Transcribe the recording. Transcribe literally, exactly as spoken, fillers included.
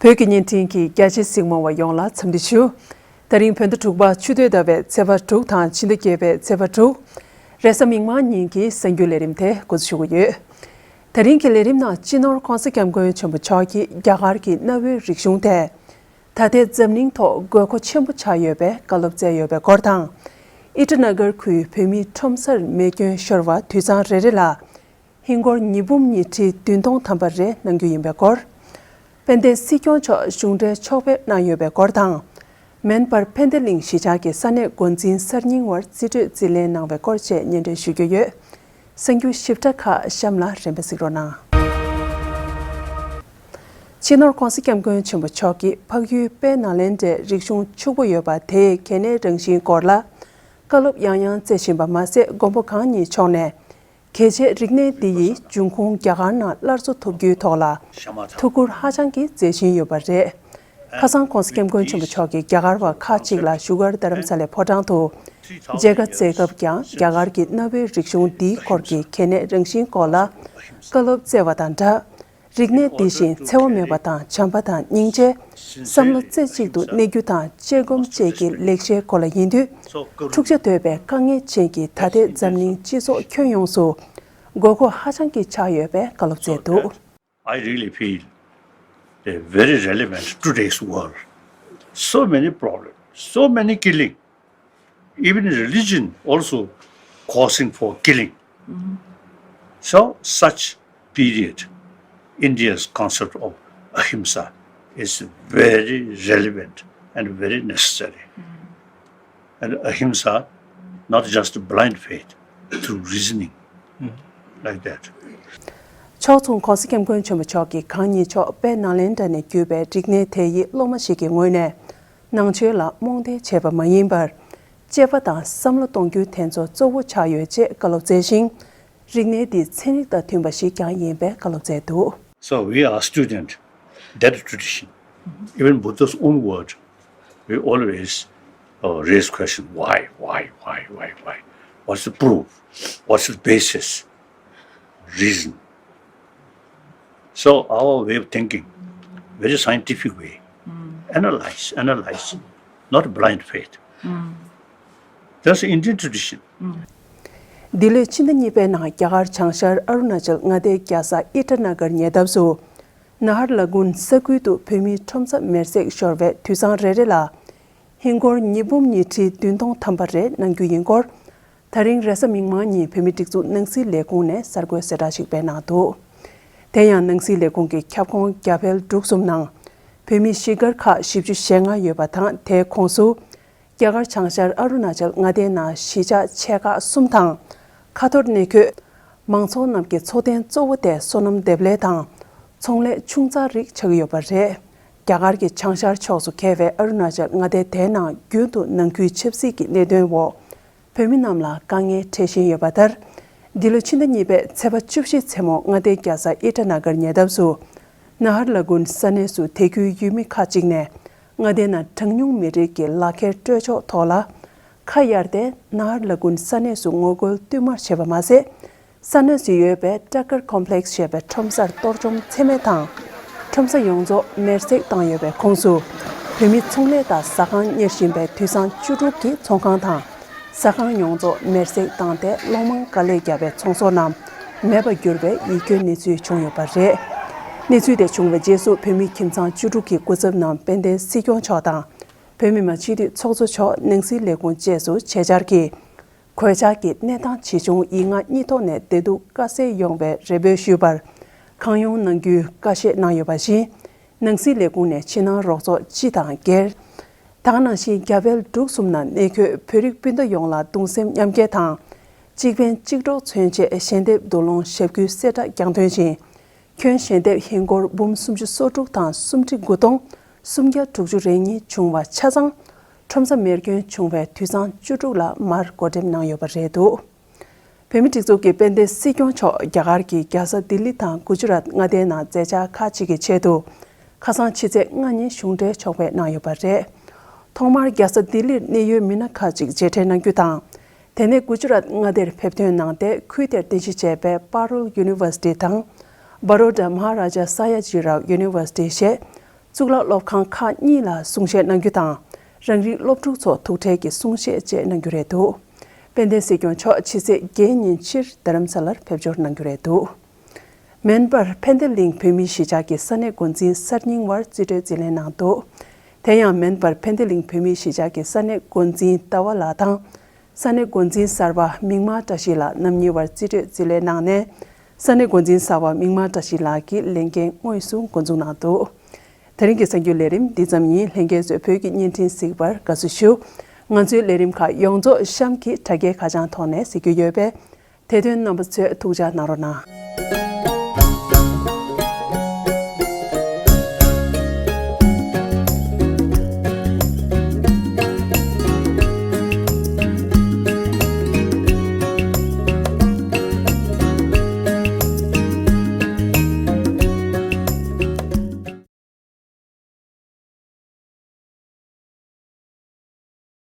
བོད་ཀྱི་བརྙན་འཕྲིན་གྱི་རྒྱ་ཆེ་གཟིགས་མོ་བ་ཡོངས་ལ་འཚམས་འདྲི་ཞུ། ད་རིང་བོད་ཟླ་དྲུག་པ་ཆུ་སྟོད་ཟླ་བའི་ཚེས་པ་དྲུག་དང་ཕྱི་ཟླ་བརྒྱད་པའི་ཚེས་པ་དྲུག་རེས་གཟའ་མིག་དམར་ཉིན་གྱི་གསར་འགྱུར་ལས་རིམ་དེ་འགོ་འཛུགས་ཞུ་གི་ཡོད། ད་རིང་གི་ལས་རིམ་ནང་སྤྱི་ནོར་༸གོང་ས་༸སྐྱབས་མགོན་ཆེན་པོ་མཆོག་གིས་རྒྱ་གར་གྱི་གནའ་བོའི་རིག་གཞུང་དེ། ད་ལྟའི་འཛམ་གླིང་ཐོག་དགོས་མཁོ་ཆེན་པོ་ཆགས་ཡོད་པའི་བཀའ་སློབ་སྩལ་ཡོད་པའི་སྐོར་དང་། ཨི་ཊ་ན་གར་ཁུལ་བོད་མིའི་ཁྲོམ་སར་མེ་སྐྱོན་ཤོར་བ་དུད་ཚང་རེ་རེ་ལ། ཧིན་སྒོར་ཉིས་འབུམ་ཉིས་ཁྲི་བདུན་སྟོང་ཐམ་པ་རེ་གནང་རྒྱུ་ཡིན་པའི་སྐོར། དཔལ་ལྡན་སྲིད་སྐྱོང་མཆོག་གཞུང་འབྲེལ་ཕྱོགས་ཕེབས་གནང་ཡོད་པའི་སྐོར་དང་། མོན་པར་ཕན་བདེ་གླིང་གཞིས་ཆགས་ཀྱི་ས་གནས་འགོ་འཛིན་གསར་རྙིང་བར་རྩིས་སྤྲོད་རྩིས་ལེན་གནང་བའི་སྐོར་བཅས་སྙན་སྒྲོན་ཞུ་རྒྱུ་ཡོད། གསར་འགྱུར་ཞིབ་ཕྲ་ཁག་གཤམ་ལ་རིམ་པས་གཟིགས་རོགས་གནང་། སྤྱི་ནོར་༸གོང་ས་༸སྐྱབས་མགོན་ཆེན་པོ་མཆོག་གིས་འཕགས་ཡུལ་དཔལ་ནཱ་ལེནྡྲའི་རིག་གཞུང་ཕྱུག་པོ་ཡོད་པ་དེའི་གལ་གནད་རང་བཞིན་སྐོར་ལ། བཀའ་སློབ་ཡང་ཡང་སྩལ་བཞིན་པ་མ་ཟད། མགོན་པོ་གང་ཉིད་མཆོག་ནས། གལ་ཆེའི་རིག་གནས་འདི་ཡི་འབྱུང་ཁུངས་རྒྱ་གར་ནང་སླར་གསོ་ཐུབ་རྒྱུའི་ཐོག་ལ་ཐུགས་ཁུར་ཧ་ཅང་གི་མཛད་བཞིན་ཡོད་པ་རེད། ཁ་སང་༸གོང་ས་༸སྐྱབས་མགོན་ཆེན་པོ་མཆོག་གིས་རྒྱ་གར་བ་ཁག་ཅིག་ལ་བཞུགས་སྒར་རྡ་རམ་ས་ལའི་ཕོ་བྲང་དུ་མཇལ་ཁ་བསྩལ་སྐབས་ཀྱང་རྒྱ་གར་གྱི་གནའ་བོའི་རིག་གཞུང་འདིའི་སྐོར་གྱི་གལ་གནད་རང་བཞིན་སྐོར་ལ་བཀའ་སློབ་སྩལ་བ་དང་སྦྲགས། རིག་གནས་འདི་བཞིན་འཚེ་བ་མེད་པ་དང་བྱམས་པ་དང་སྙིང་རྗེ། བསམ་བློ་རྩེ་གཅིག་ཏུ་གནས་རྒྱུ་དང་བཅས་སྒོམ་བཅས་ཀྱི་ལེགས་བཤད་སྐོར་ལ་ཡིན་དུས། འཁྲུག་ཆ་དོད་པའི་དཀའ་ངལ་ཅན་གྱི་ད་ལྟའི་འཛམ་གླིང་སྤྱི་ཚོགས་ཁྱོན་ཡོངས་སུ་དགོས་མཁོ་ཧ་ཅང་གི་ཆགས་ཡོད་པའི་བཀའ་སློབ་སྩལ་འདུག I really feel a very relevant today's world. So many problems, so many killing, even religion also causing for killing. So such period, India's concept of ahimsa is very relevant and very necessary. And ahimsa, not just blind faith, through reasoning, like that. ཕྱོགས་མཚུངས་༸གོང་ས་༸སྐྱབས་མགོན་ཆེན་པོ་མཆོག་གིས་གང་ཉིད་མཆོག་དཔལ་ནཱ་ལེནྡྲ་ནས་བརྒྱུད་པའི་རིག་གནས་དེ་ཡི་སློབ་མ་ཞིག་གི་ངོས་ནས། ནང་ཆོས་ལ་རྨོངས་དད་བྱས་པ་མ་ཡིན་པར། དཔྱད་པ་དང་བསམ་བློ་གཏོང་རྒྱུ་དེ་ཚོ་གཙོ་བོ་ཆགས་ཡོད་ཅེས་བཀའ་སློབ་སྩལ་ཞིང་། རིག་གནས་འདི་ཚན་རིག་དང་མཐུན་པ་ཞིག་ཀྱང་ཡིན་པའི་བཀའ་སློབ་སྩལ་འདུག So we are student, that tradition. Even Buddha's own word, we always uh, raise question, why, why, why, why, why? What's the proof? What's the basis? Reason. So our way of thinking, very scientific way. Analyze, analyze, not blind faith. That's Indian tradition. འདི་ལོའི་ཕྱི་ཟླ་གཉིས་པའི་ནང་རྒྱ་གར་བྱང་ཤར་ཨ་རུ་ན་ཅལ་མངའ་སྡེའི་རྒྱལ་ས་ཨི་ཊ་ན་གར་ཉེ་འདབས་སུ། ནཱ་ཧར་ལ་གུན་ས་ཁུལ་དུ་བོད་མིའི་ཁྲོམ་ས་མེར་སྲེག་ཤོར་བའི་དུད་ཚང་རེ་རེ་ལ། ཧིན་སྒོར་ཉིས་འབུམ་ཉིས་ཁྲི་བདུན་སྟོང་ཐམ་པ་རེ་གནང་རྒྱུ་ཡིན་སྐོར། ད་རིང་རེས་གཟའ་མིག་དམར་ཉིན་བོད་མིའི་སྒྲིག་འཛུགས་ནང་སྲིད་ལས་ཁུངས་ནས་གསར་འགོད་གསལ་བསྒྲགས་ཤིག་སྤེལ་གནང་འདུག་དེ་ཡང་ནང་སྲིད་ལས་ཁུངས་ཀྱི་ཁྱབ་ཁོངས་རྒྱ་བལ་འབྲུག་གསུམ་ནང་བོད་མི་གཞིས་སྒར་ཁག་བཞི་བཅུ་ཞེ་ལྔ་ཡོད་པ་དང་། དེའི་ཁོངས་སུ། རྒྱ་གར་བྱང་ཤར་ཨ་རུ་ན་ཅལ་མངའ་སྡེའི་ནང་གཞིས་ཆགས་ཆེ་ཁག་གསུམ་དང་། ཁ་ཐོར་གནས་འཁོད། མང་ཚོགས་རྣམས་ཀྱི་འཚོ་རྟེན་གཙོ་བོ་དེ་སོ་ནམ་འདེབས་ལས་དང་། ཚོང་ལས་ཆུང་ཙག་རིགས་ཆགས་ཀྱི་ཡོད་པ་རེད། རྒྱ་གར་གྱི་བྱང་ཤར་ཕྱོགས་སུ་འཁེལ་བའི་ཨ་རུ་ན་ཅལ་མངའ་སྡེ་དེའི་ནང་རྒྱུན་དུ་ནང་ཁུལ་ཆབ་སྲིད་ཀྱི་གནད་དོན་འོག་བོད་མི་རྣམས་ལ་དཀའ་ངལ་འཕྲད་བཞིན་ཡོད་པ་ལྟར། འདི་ལོ་ཕྱི་ཟླ་གཉིས་པའི་ཚེས་པ་བཅུ་བཞི་མཚན་མོ་མངའ་སྡེའི་རྒྱལ་ས་ཨི་ཊ་ན་གར་ཉེ་འདབས་སུ། ནཱ་ཧར་ལ་གུན་ས་གནས་སུ་དེ་ཁུལ་ཡུལ་མི་ཁག་ཅིག་ནས་མངའ་སྡེའི་ནང་གྲངས་ཉུང་མི་རིགས་ཀྱི་ལག་ཁྱེར་སྤྲོད་ཕྱོགས་ཐོག་ལ། ཁ་གཡར་ཏེ་ནཱ་ཧར་ལ་གུན་ས་གནས་སུ་ངོ་རྒོལ་བསྟུད་མར་བྱས་པ་མ་ཟད། ས་གནས་སུ་ཡོད་པའི་ཀྲ་ཀར་ཀོམ་པི་ལེགས་ཞེས་པའི་ཁྲོམ་སར་གཏོར་བཅོམ་ཚད་མེད་དང་། ཁྲོམ་ས་ཡོངས་རྫོགས་མེར་སྲེག་བཏང་ཡོད་པའི་ཁོངས་སུ། བོད་མི་ཚོང་ལས་དང་ཟ་ཁང་གཉེར་བཞིན་པའི་དུད་ཚང་བཅུ་དྲུག་གི་ཚོང་ཁང་དང་། ཟ་ཁང་ཡོངས་རྫོགས་མེར་སྲེག་བཏང་སྟེ། གློག་མང་དཀའ་ལས་བརྒྱབ་པའི་ཚོང་ཟོག་རྣམས་མེད་པར་གྱུར་བའི་ཡིད་སྐྱོའི་གནས་ཚུལ་བྱུང་ཡོད་པ་རེད། གནས་ཚུལ་དེ་བྱུང་བའི་རྗེས་སུ། བོད་མི་ཁྱིམ་ཚང་བཅུ་དྲུག་གི་སྐུ་ཚབ་རྣམས་དཔལ་ལྡན་སྲིད་སྐྱོང་མཆོག་དང་། བོད་མི་མང་སྤྱི་འཐུས་ཚོགས་གཙོ་མཆོག་ནང་སྲིད་ལས་ཁུངས་བཅས་སུ་ཆེད་བཅར་གྱིས། གོད་ཆག་གི་གནས་སྟངས་ཇི་བྱུང་ཡིག་ངག་གཉིས་ཐོག་ནས་བདེ་སྡུག་དཀའ་སེལ་ཡོང་བའི་རེ་འབོད་ཞུས་པར། གང་ཡོང་གནང་རྒྱུའི་བཀའ་བཞེས་གནང་ཡོད་པ་བཞིན། ནང་སྲིད་ལས་ཁུངས་ནས་ཕྱི་ནང་རོགས་ཚོགས་སྤྱི་དང་སྒེར། ད་ག་ནང་བཞིན་རྒྱ་བལ་འབྲུག་གསུམ་ནང་གནས་འཁོད་བོད་རིགས་སྤུན་ཟླ་ཡོངས་ལ་གདུང་སེམས་མཉམ་སྐྱེད་དང་། གཅིག་ཕན་གཅིག་གྲོགས་མཚོན་ཆེད་ཞལ་འདེབས་བསྡུ་སློང་ཞབས་སྐུལ་གསལ་བསྒྲགས་ཀྱང་ཐོན་ཞིང་། ཁྱོན་ཞལ་འདེབས་ཧིན་སྒོར་འབུམ་སུམ་ཅུ་སོ་དྲུག་དང་སུམ་ཁྲི་དགུ་སྟོང་སུམ་བརྒྱ་དྲུག་ཅུ་རེ་གཉིས་བྱུང་བ་ཆ་ཚང་། ཁྲོམ་ས་མེར་སྐྱོན་བྱུང་བའི་དུད་ཚང་བཅུ་དྲུག་ལ་མར་བགོ་འགྲེམས་གནང་ཡོད་པ་རེད་འདུག་བོད་མི་སྒྲིག་འཛུགས་ཀྱི་དཔལ་ལྡན་སྲིད་སྐྱོང་མཆོག་རྒྱ་གར་གྱི་རྒྱལ་ས་ལྡི་ལི་དང་གུ་ཇུ་རཱཏ་མངའ་སྡེའི་ནང་མཛད་འཆར་ཁག་ཅིག་གི་ཆེད་དུ། ཁ་སང་ཕྱི་ཚེས་ལྔ་ཉིན་གཞུང་འབྲེལ་ཕྱོགས་ཕེབས་གནང་ཡོད་པ་རེད། ཐོག་མར་རྒྱལ་ས་ལྡི་ལིར་གནད་ཡོད་མི་སྣ་ཁག་ཅིག་མཇལ་འཕྲད་གནང་རྒྱུ་དང་། དེ་ནས་གུ་ཇུ་རཱཏ་མངའ་སྡེར་ཕེབས་ཐོན་གནང་སྟེ། ཁུལ་དེར་རྟེན་གཞི་བྱས་པའི་པ་རུལ་ཡུ་ནི་ཝར་སི་ཊི་དང་། བྷ་རོ་ཌ་མ་ཧ་ར་ཇ་ས་ཡ་ཇི་རའོ་ཡུ་ནི་ཝར་སི་ཊི་ཞེས། གཙུག་ལག་སློབ་ཁང་ཁག་གཉིས་ལ་གསུང་བཤད་གནང་རྒྱུ་དང་། རང་རིགས་སློབ་ཕྲུག་ཚོ་ཐུག་འཕྲད་ཀྱིས་གསུང་བཤད་བཅས་གནང་རྒྱུ་རེད་འདུག་དཔལ་ལྡན་སྲིད་སྐྱོང་མཆོག་ཕྱི་ཚེས་བརྒྱད་ཉིན་ཕྱིར་རྡ་རམ་ས་ལར་ཕེབས་འབྱོར་གནང་རྒྱུ་རེད་འདུག་མིན་པར་ཕན་བདེ་གླིང་བོད་མིའི་གཞིས་ཆགས་ཀྱི་ས་གནས་འགོ་འཛིན་གསར་རྙིང་བར་རྩིས་སྤྲོད་རྩིས་ལེན་གནང་འདུག་དེ་ཡང་མིན་པར་ཕན་བདེ་གླིང་བོད་མིའི་གཞིས་ཆགས་ཀྱི་ས་གནས་འགོ་འཛིན་ཟླ་བ་ལགས་དང་། ས་གནས་འགོ་འཛིན་གསར་པ་མིག་དམར་བཀྲ་ཤིས་ལགས་རྣམ་གཉིས་བར་རྩིས་སྤྲོད་རྩིས་ལེན་གནང་ནས། ས་གནས་འགོ་འཛིན་གསར་པ་མིག་དམར་བཀྲ་ཤིས་ལགས་ཀྱིས་ལས་འགན་དངོས་སུ་འགོ་འཛུགས་གནང་འདུག་དེ་རིང་གི་གསར་འགྱུར་ལས་རིམ་འདི་ཙམ་ཡིན། ལྷན་རྒྱས་ཚོས་བོད་ཀྱི་བརྙན་འཕྲིན་གཟིགས་པར་དགའ་བསུ་ཞུ། ང་ཚོའི་ལས་རིམ་ཁག་ཡོངས་རྫོགས་གཤམ་གྱི་དྲ་རྒྱའི་ཁ་བྱང་ཐོག་ནས་གཟིགས་རྒྱུ་ཡོད་པས། དེ་དོན་རྣམ་པ་ཚོས་ཐུགས་འཇགས་གནང་རོགས་གནང་།